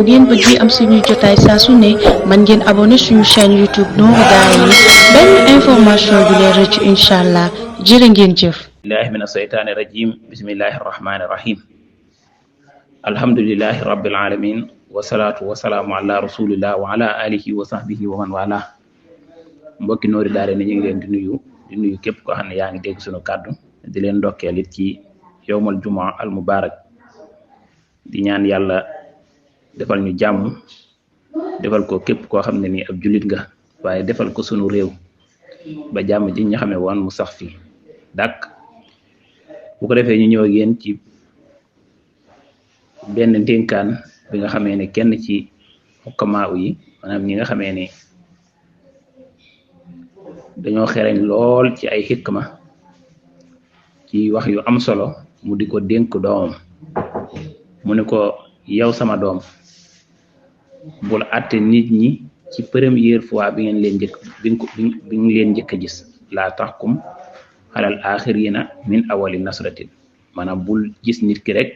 ngeen bëgg am suñu jotaay saa su ne man ngeen abonné suñu chaîne YouTube Nourou Darayni benn information du leen rëcc inshallah jërë ngeen jëf. billahi mina shaytaani rajim bismillahi rahmaani rahim alhamdulillahi rabbil alamin wasalaatu wasalaamu ala rasulillah wa ala alihi wa sahbihi wa man wala mbokki Nourou Darayni ñu ngi leen di nuyu képp koo xam ne yaa ngi dégg suñu kàddu di leen ndokkeel it ci yowmal jumaa al mubarak di ñaan yàlla defal ñu jàmm defal ko képp koo xam ne nii ab jullit nga waaye defal ko sunu réew ba jàmm ji ñu xamee woon mu sax fi dàkk bu ko defee ñu ñëw ak yéen ci benn ndénkaan bi nga xamee ne kenn ci xukamaa yi maanaam ñi nga xamee ne dañoo xereñ lool ci ay xikma ci wax yu am solo mu di ko dénk doomam mu ne ko yow sama doom bul àtte nit ñi ci première fois bi ngeen leen njëkk bi ngeen leen njëkk a gis laa taxkum alal axirina min awali nasratin maanaam bul gis nit ki rek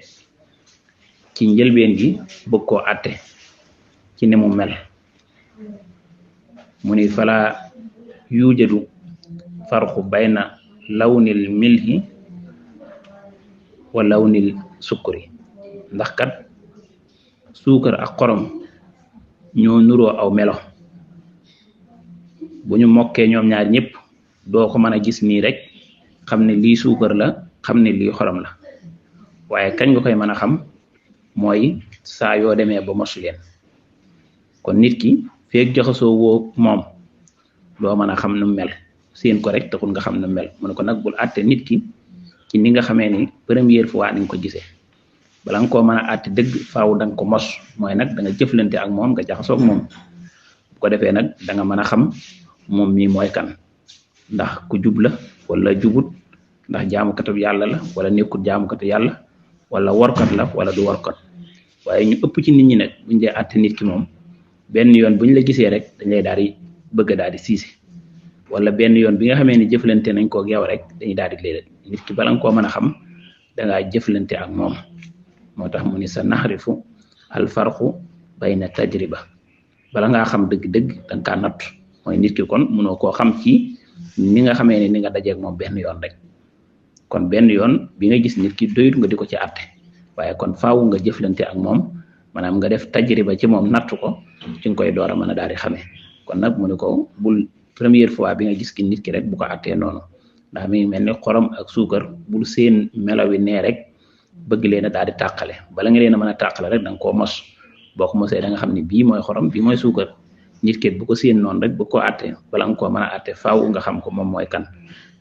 ci njëlbeen gi bëgg koo àtte ci ne mu mel mu ni fala yujadu farqu bayna lawnil milhi wa lawnil sukkuri ndax kat suukar ak xorom ñoo nuroo aw melo bu ñu mokkee ñoom ñaar ñëpp doo ko mën a gis nii rek xam ne lii suukar la xam ne lii xorom la waaye kañ nga koy mën a xam mooy saa yoo demee ba mos leen kon nit ki feeg jaxasoo woo moom doo mën a xam nu mel seen ko rek taxul nga xam nu mel mu ne ko nag bul àtte nit ki ci ni nga xamee ni première fois ni nga ko gisee bala nga koo mën a àtte dëgg faaw da nga ko mos mooy nag da nga jëflante ak moom nga jaxasoo ak moom bu ko defee nag da nga mën a xam moom mii mooy kan ndax ku jub la wala jubut ndax jaamukatu yàlla la wala nekkul jaamukatu yàlla wala workat la wala du workat waaye ñu ëpp ci nit ñi nag buñ dee àtte nit ki moom benn yoon buñ la gisee rek dañ lay daal di bëgg daal di siise wala benn yoon bi nga xamee ni jëflante nañ ko ak yow rek dañuy daal di léeg nit ki bala nga koo mën a xam da ngaa jëflante ak moom moo tax mu ni sa naxrifu al farqu bayna tajriba bala ngaa xam dëgg-dëgg da nga kaa natt mooy nit ki kon mënoo koo xam ci ni nga xamee ne ni nga dajeeg moom benn yoon rek kon benn yoon bi nga gis nit ki doyut nga di ko ci àtte waaye kon faaw nga jëflante ak moom maanaam nga def tajriba ci moom natt ko ci nga koy door a mën a daal di xamee kon nag mu ne ko bul première fois bi nga gis ki nit ki rek bu ko àttee noonu ndax mi ngi mel ni xorom ak suukar bul seen melaw wi nee rek bëgg leen a daal di tàqale bala nga leen a mën a tàqale rek da nga koo mos boo ko mosee da nga xam ne bii mooy xorom bii mooy suukar nit ki bu ko seen noonu rek bu ko àtte bala nga koo mën a àtte faaw nga xam ko moom mooy kan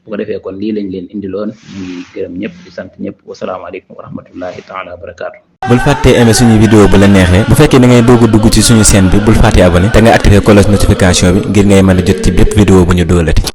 bu ko defee kon lii lañ leen indiloon ñu ngi gërëm ñëpp di sant ñëpp wasalaamaaleykum wa rahmatullahi taala wa barakaatu. bul fàttee aimé suñu vidéo bu la neexee bu fekkee da ngay doog a dugg ci suñu chaîne bi bul fàttee abonné te nga activé cloche notification bi ngir ngay mën a jot ci bépp vidéo bu ñu doolati.